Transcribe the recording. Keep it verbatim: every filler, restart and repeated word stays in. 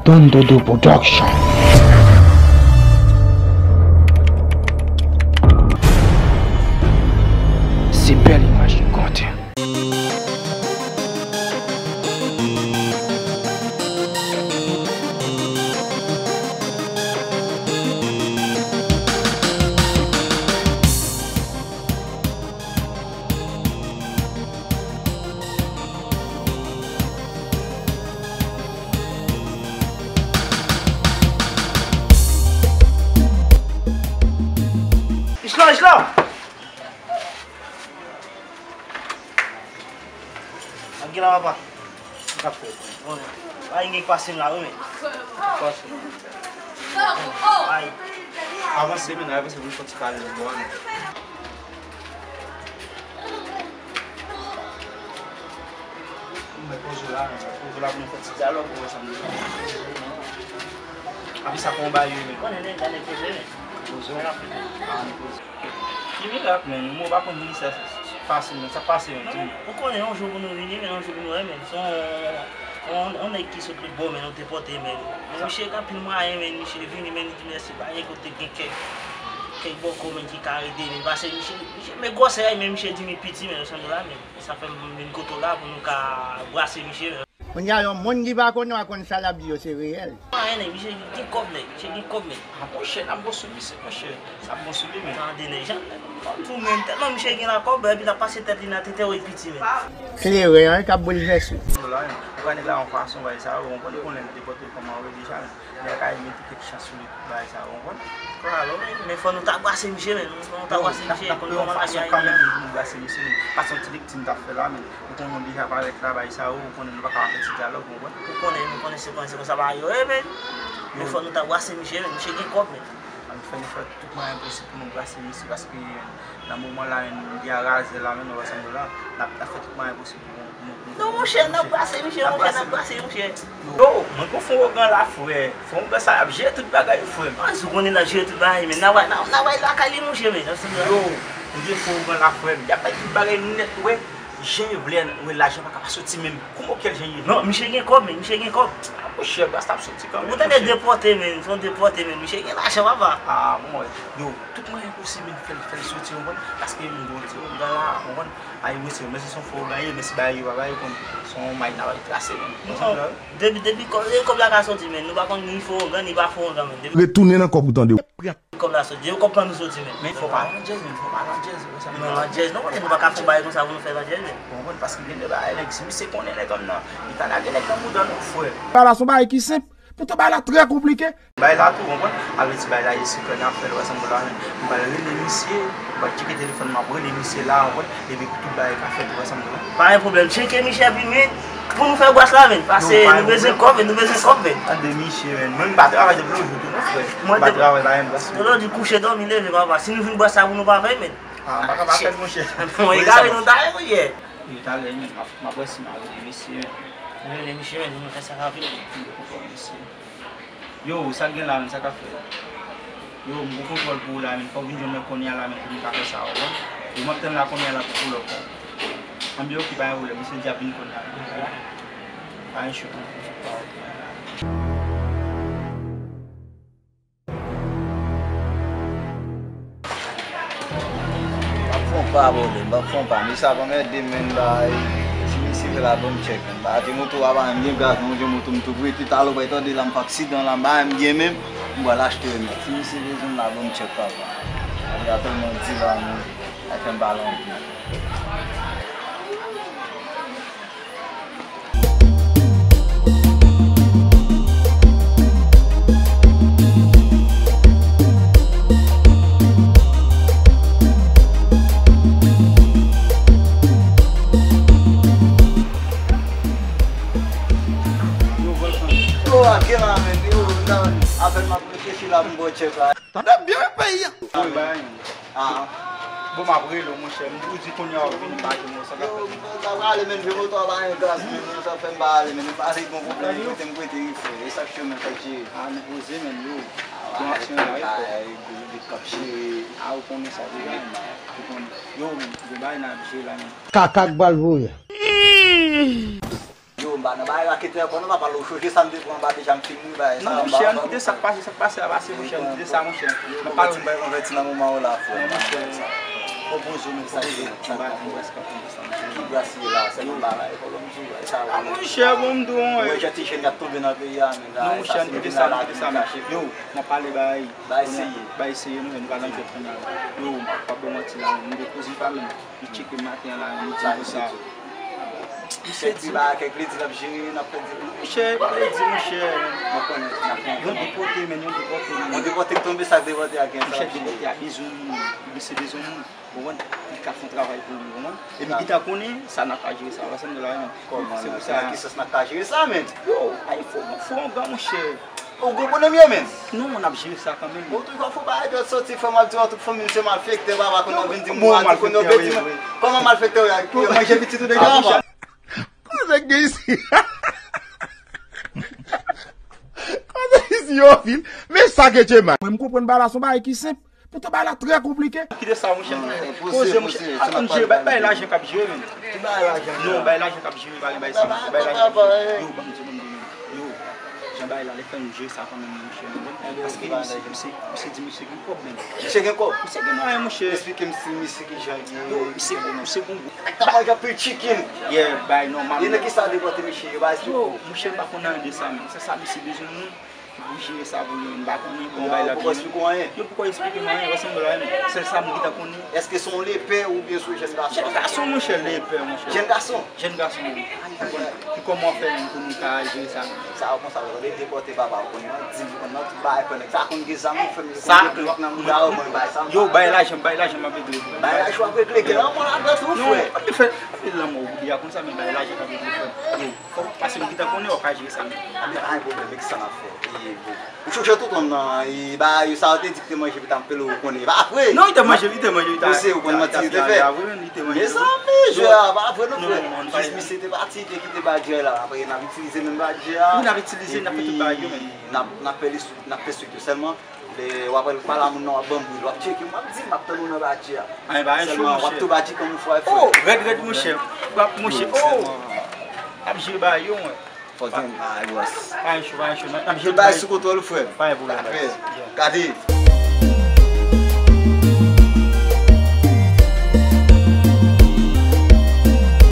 Don Dodo Production. Se bèl imaj nou konte. Isla, Isla! Ann gen la, papa. Sa k ap fèt? Bon, ay, gen k pase m la, wi, men. Pase. Ay. Avanse, men, avanse, pou n fè ti pale bò a, men. Mwen poze w la, mwen poze w la pou nou fè ti dyalòg, ou wè sa m di la. Api sa fè yon bagay, men. Konnen nèg la, nèg poze, men. Poze w? Mwen la poze. Ah, nou poze. Ki mirak, men? Mwen pa konn vin sa fasil, men. Sa k pase, men? Di m. Ou konnen, yon jou pou nou vini, men yon jou pou nou wè, men. Se yon, yon, yon nèg ki sot lòt bò, men, nou te pòte, men. Men misye gen anpil mwayen, men. Misye vini, men, li di, mèsi, pa gen kote gen kèk, kèk bòkò, men, ki ka rete, men. Pase misye, misye, men gwosè, men misye di m li piti, men, ou santi la, men. Sa fè m vin kote w la pou nou ka brase misye. Kounye a, yon moun ki pa konnen w a konn sa l ap di yo, se reyèl. Anyen, nèg, misye gen kòb, nèg, misye gen kòb, men. Ah, monchè, n ap bon sou misye, monchè. N ap bon sou li, men. Tande, nèg, jan, fò m di w, men, tèlman misye gen la kòb, epi l ap pase tèt li nan tete, wi, piti, men. Kleren an k ap boulvèse. Ou la, ou ka nèg la yon fason, bagay sa yo, ou konn, ou konnen l te pòte l kòman w ye deja, men. Nèg la ka mete kèk chans sou li, tout bagay sa yo, ou konprann? Alò, men, men fò nou ta brase misye, men. Fò nou ta brase misye, konn kòman lage a ye la. Kanmenm, nou brase misye, men. Pase yon ti lekti m t ap fè la, men. Ou konnen nou deja parèt la, bagay sa yo, ou konnen nou pa ka fè ti dyalòg, ou konprann? Ou konnen, nou konnen se konn, se konsa bagay yo ye, men. Men fò nou ta brase misye, men. Misye gen kòb, men. Ann fè, nou fè tout mwayen posib pou nou brase misye, paske nan moman la, men, nou gen razè la, men, nou wè sa nou la. N ap, n ap fè tout mwayen posib. Non, monchè, n ap brase misye, monchè, n ap brase misye. Yo, mwen gon fon ougan la, frè. Fon ougan sa ap jere tout bagay, frè. Ah, si w konnen l ap jere tout bagay, men n a bay, n a, n a bay lakay li, monchè, men. Yo, mwen gen fon ougan la, frè. Y ap bay tout bagay nèt, wè. Jan yo vle, wè, lajan pa ka pa soti menm. Kouman kèl jan ye? Non, misye gen kòb, men, misye gen kòb. Ah, monchè, bas t ap soti kanmenm, monchè. Ou tande depòte, men, se yon depòte, men. Misye gen lajan, papa. Ah, bon, yo, tout mwayen posib, men, fè l, fè l soti, ou konprann? Paske m di w, ti ougan la, ou konprann? Ay, mesye, mesye, se yon fo ougan ye, mesye, bagay yo pa bay, ou konn, se yon may n a bay trase, men. Non, depi, depi kòb, depi kòb la ka soti, men, nou pa konn ni fo ougan, ni pa fo ougan, men. Depi retounen nan kòb ou tande. Kòb la soti, depi kòb pa nou soti, men. Men fò pa landjèz, men, fò pa landjèz, ou konn sa m di la. Non, landjèz, non, konnen nou pa ka fè yon bagay konsa pou nou fè landjèz, men. Ou konprann, paske gen de bagay, nèg, si misye konnen nèg anndan, li ka lage nèg nan bouda nou, frè. Bagay la se yon bagay ki senp, poutan bagay la trè konplike. Bay la tou, konprann? Avèti bay la, ye sekrè n ap fè l, ou wè sa m di w la, men. M pral rele misye, m pral tcheke telefòn, m ap rele misye la, ou konprann? Epi pou tout bagay ka fèt, ou wè sa m di w la. Pa gen pwoblèm, tcheke misye epi, men, pou nou fè bras la, men. Pase, nou bezwen kòb, men, nou bezwen kòb, men. Tande misye, men. Mwen, m pa travay depi yon jou tou, non, frè. M pa travay, pa gen bras, men. Jodi kouche, dòmi, leve, papa. Si nou vin bras la pou nou pa fè, men. Ah, m pa ka pa fè l, monchè. Mwen egare nou ta ye, monchè. Yo, talè, men, m ap, m ap wè si m a rele misye, men. Rele misye, men, nou fè sa rapid. Yo, sa k gen la, men, sa k ap fèt? Yo, m gon kontwòl pou ou la, men, fò w vin jwenn mwen kounye a la, men, pou nou ka fè sa, ou konprann? Yo, m ap tann la kounye a la pou pull up la. Anben, oke, pa gen pwoblèm, misye di ap vin kounye a, men. Pa gen cho. M ap fè yon pa, brother, m ap fè yon pa. Mesye ap anmède m, men, bay. Ti mesye fè la ban m tchèk, men. Ba, te moto a pa menm gen gaz, non, gen moto m tou prete, talè w bay tande la, m pa aksidan la, m pa menm gen menm, m pral achte, men. Ti mesye bezwen m la ban m tchèk, papa. Bagay la tèlman di la, men, sa fè m pale anpil. Yo, ake la, men, yo, m ta, apèn m ap reflechi la pou m ba w tchèk la. Tande byen, men, peyi a. Wi, bay. Ah. Bon, m ap rele w, monchè. M di, ou di kounye a w ap vini, m pa jwenn ou, sa k ap fèt? Yo, m pa prale, men, vye moto a pa gen gaz, men, sa fè m pa ale, men, m pase gon pwoblèm, m prete, m prete, wi, frè. E sa k fè, men, sa k jere. Ah, nou poze, men, yo. Ah, gon aksyon la, wi, frè. Ay, gwo lit k ap jere. Ah, ou konnen sa deja, men. Ou konnen. Yo, gon bagay n ap jere la, men. Kaka k pral voye. Yo, Ba nan bagay raketè ankò non papa, lè w chonje sa m te pran anba deja m fin ri bagay sa. Non monchè, ann kite sa k pase, sa k pase a pase monchè, ann kite sa monchè. N ap pale. Konvèti nan moman w la frè. Non monchè. Konpoze w menm sa k gen. Ki bras li ye la, se yon bagay, kòlòm di w, e sa. Ah monchè, bon m di w. Ou wè jan ti jèn y ap tonbe nan peyi a menm la. Non monchè, ann kite sa, ann kite sa. Yo, n ap pale bagay. Bagay serye. Bagay serye monchè, nou pa nan jwèt kounye a. Yo, m p ap ba w manti la, m depoze pa menm. Li tcheke m maten an la, li di m sa. Kèk ti bagay, kèk kredi n ap jere, n ap fè di. Monchè, kredi, monchè. Mwen konnen, n ap fè yon depòte, men yon depòte. Yon depòte k tonbe, sa k depòte a gen sa. Monchè, depòte a bezwen moun, li se bezwen moun. Ou konprann? Li ka fè yon travay pou li, ou konprann? E m gentan konnen sa n ap ka jere sa, w wè sa m di w la, men. Kòman, nan ki sans n ap ka jere sa, menm? Yo, ay, fò, fò yon gran, monchè. Ou gen pwoblèm ye menm? Non, n ap jere sa kanmenm. Bon, tout fwa fò bagay dòt soti, frè m ap di w, tout fanmi m se malfektè, papa, kounye a w vin di m, ou a di kounye a w vin di m, kòman malfektè w ye? Yo manje pitit ou deja, papa? Koze gen isi. Koze isi yo vil. Men sa ke Djemal. Mwen m konprann bagay la se yon bagay ki senp. Poutan bagay la trè konplike. Kite sa monchè. Poze monchè. Atann jere, bay lajan k ap jere menm. Ki bay lajan? Non, bay lajan k ap jere, pa gen bay sa monchè. Bay lajan k ap jere. Yo, ban m di, ban m di, yo. Jan bagay la, lè fè nou jere sa kanmenm monchè. Paske misye, misye, misye di misye gen kòb menm. Misye gen kòb? Misye gen mwayen monchè. Eksplike m si misye ki jan li ye. Yo, misye, misye gon gwo. Nèg ta manje anpil chicken. Yeah, bay nòmal. E nan kisa depòte misye, yo pa eksplike w? Yo, monchè, m pa konn anyen de sa menm. Se sa misye bezwen moun. Ki pou jere sa pou li, m pa konnen kòman bagay la vini. Yo poko eksplike w anyen. Yo poko eksplike m anyen, wè sa m di w la, men sèl sa m gentan konnen. Èske se yon lepè oubyen se yon jèn gason? Jèn gason, monchè, lepè, monchè. Jèn gason? Jèn gason, wi. Ki kòman w fè menm pou nou ka jere sa menm? Sa yo konsa, yo tande depòte papa, ou konn nan dil, ou konn nan tout bagay, frè, nèg sa konn gen zam, ou fè m konn gen klik nan mouda yo, mwen bay sa. Yo, bay lajan, bay lajan, m ap regle. Bay lajan, w ap regle, gen lanmò ladan tou, frè. Non, anpil fè, anpil lanmò, ou deja konn sa, men bay lajan, m ap regle, frè. Yo. Fòk, paske m gentan konnen w ap ka jere sa menm. A, men pa gen pwoblèm, men kisa n ap fè? E, bon. Ou chonje tout nonm nan, e, bagay yo sa yo te di ki te manje, epi ta m pele ou konnen. E pa vre? Non, li te manje, li te manje, li ta. Ou se, ou konn manti li te fè. Mezanmi, jwè a pa vre non, frè. Jis misye te pati, te kite badjè la. Apre, n ap itilize menm badjè a. Wi, n ap itilize, n ap fè tout bagay yo menm. Epi, n ap, n ap fè li sou, n ap fè swit yo sèlman. Lè w ap al pale a moun nan, w ap ban m bri, w ap tcheke m, w ap di m, m ap tann ou nan badjè a. Sèlman, w ap tou badjè kòm yon fwa, frè. Oh, rèd, rèd, monchè. Frap, monchè. Oh! Ap jere bagay yo, mwen. Fò gen bagay, bòs. Pa gen cho, pa gen cho. N ap jere bagay sou kontwòl, frè. Pa gen pwoblèm. Gade.